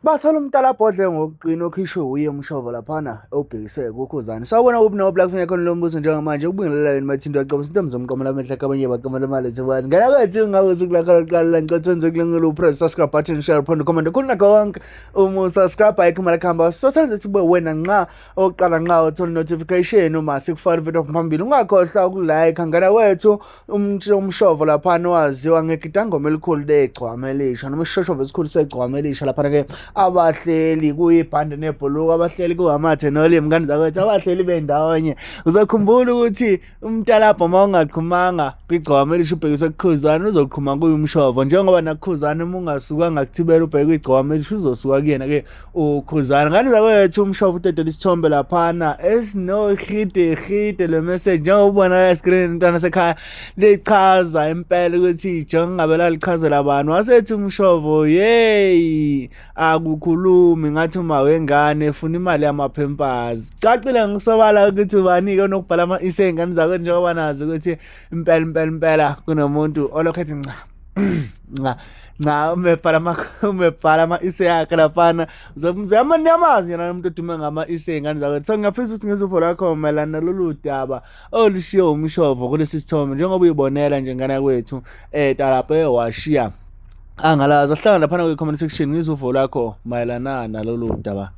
Bathola umtalabho odle ngokuqina okhishwe wuye umshovo laphana ewubhekise kuKhuzani. Sawubona kuphi no Black Finger khona lo mbuzo njengamanje ukubingelela yini mathinto acaba into mzomqomela amehla kabanye baqomela imali ethu bazi. Ngena kwethu ngabe usuku lakho lokuqala la ngicela wenze kulengelo upress subscribe button share phone comment khona konke uma usubscribe ayikho imali kuhamba so senze ukuthi ube wena nqa oqala nqa uthola notification uma sikufaka video phambili ungakhohlwa ukulike ngena kwethu umshovo laphana owaziwa ngegidangoma elikhulu legcwama elisha noma isishoshovo esikhulu segcwama elisha laphana-ke abahleli kuyibhande nebhuluku abahleli kuwamathe nolimi ngane zakwethu abahleli bendawonye uzokhumbula ukuthi umtalabho uma ungaqhumanga kwigcwama elisha ubhekiswe kukhuzane uzoqhuma kuye umshovo njengoba nakukhuzane uma ungasukanga kuthibela ubheke kwigcwama elisha uzosuka kuyena-ke ukhuzana ngane zakwethu umshovu udedela isithombe laphana esinohide hide le message njengoba ubona la screen umntwana sekhaya lichaza impela ukuthi njengabe lalichazela abantu wasethi umshovo yey akukhulumi ngathi uma wengane efuna imali yamaphempers cacile ngokusobala ukuthi ubani-ke onokubhala ama-ise ey'ngane zakwethu njengoba nazi ukuthi impela impela impela kunomuntu olokhu ethi nca nca nca umebhala ama umebhala ama-ise yakhe laphana niyamazi yena umuntu odume ngama-ise ey'ngane zakwethu so ngiyafisa ukuthi ngizwe uvo lwakho mayelana nalolu daba olushiye umshovo kulesi sithombe njengoba uyibonela nje ngane yakwethu um talapho washiya angalazi ahlangana laphana kwi-comment section ngizwe uvo lwakho mayelana nalolu daba.